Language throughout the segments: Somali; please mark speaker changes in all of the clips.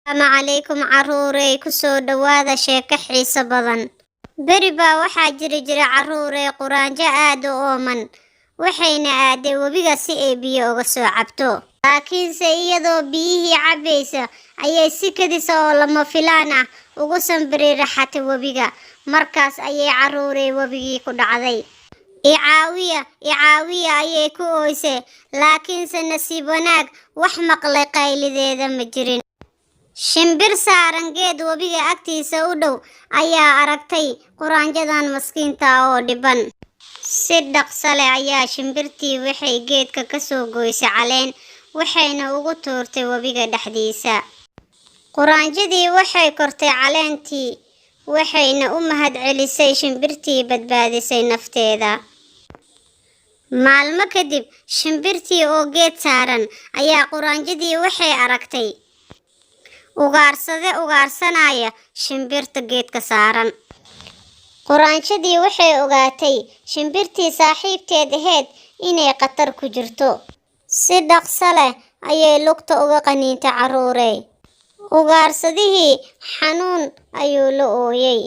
Speaker 1: Asalaamu calaykum carruurey, ku soo dhowaada sheeko xiiso badan. Beri baa waxaa jiri jiray, carruurey, quraanjo aad u ooman, waxayna aaday webiga si ay biyo uga soo cabto. Laakiinse iyadoo biyihii cabbaysa ayay si kedis oo lama filaan ah ugu sambiriiraxatay webiga. Markaas ayay, carruurey, webigii ku dhacday. "Icaawiya, icaawiya," ayay ku ooysay, laakiinse nasiib wanaag wax maqlay qaylideeda ma jirin. Shimbir saaran geed webiga agtiisa u dhow ayaa aragtay quraanjadan maskiinta ah oo dhiban. Si dhaqso leh ayaa shimbirtii waxay geedka ka soo goysay caleen, waxayna ugu tuurtay webiga dhexdiisa. Quraanjadii waxay kortay caleentii, waxayna u mahadcelisay shimbirtii badbaadisay nafteeda. Maalmo kadib, shimbirtii oo geed saaran ayaa quraanjadii waxay aragtay ugaarsade ugaarsanaya shimbirta geedka saaran. Quraanjadii waxay ogaatay shimbirtii saaxiibteed ahayd inay khatar ku jirto. Si dhaqso leh ayay lugta uga qaniintay, carruurey. Ugaarsadihii xanuun ayuu la ooyay.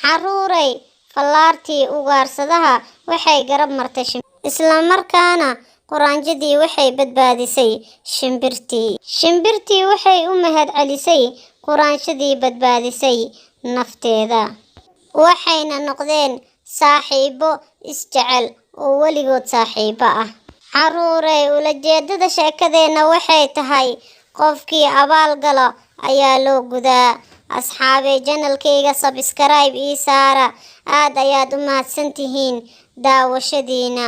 Speaker 1: Carruurey, fallaartii ugaarsadaha waxay garab martay isla markaana quraanjadii waxay badbaadisay shimbirtii. Shimbirtii waxay u mahadcelisay quraanjadii badbaadisay nafteeda, waxayna noqdeen saaxiibo isjecel oo weligood saaxiibo ah. Carruurey, ulajeedada sheekadeenna waxay tahay qofkii abaal galo ayaa loo gudaa. Asxaabey, channelkayga subscribe ii saara. Aad ayaad u mahadsantihiin daawashadiina.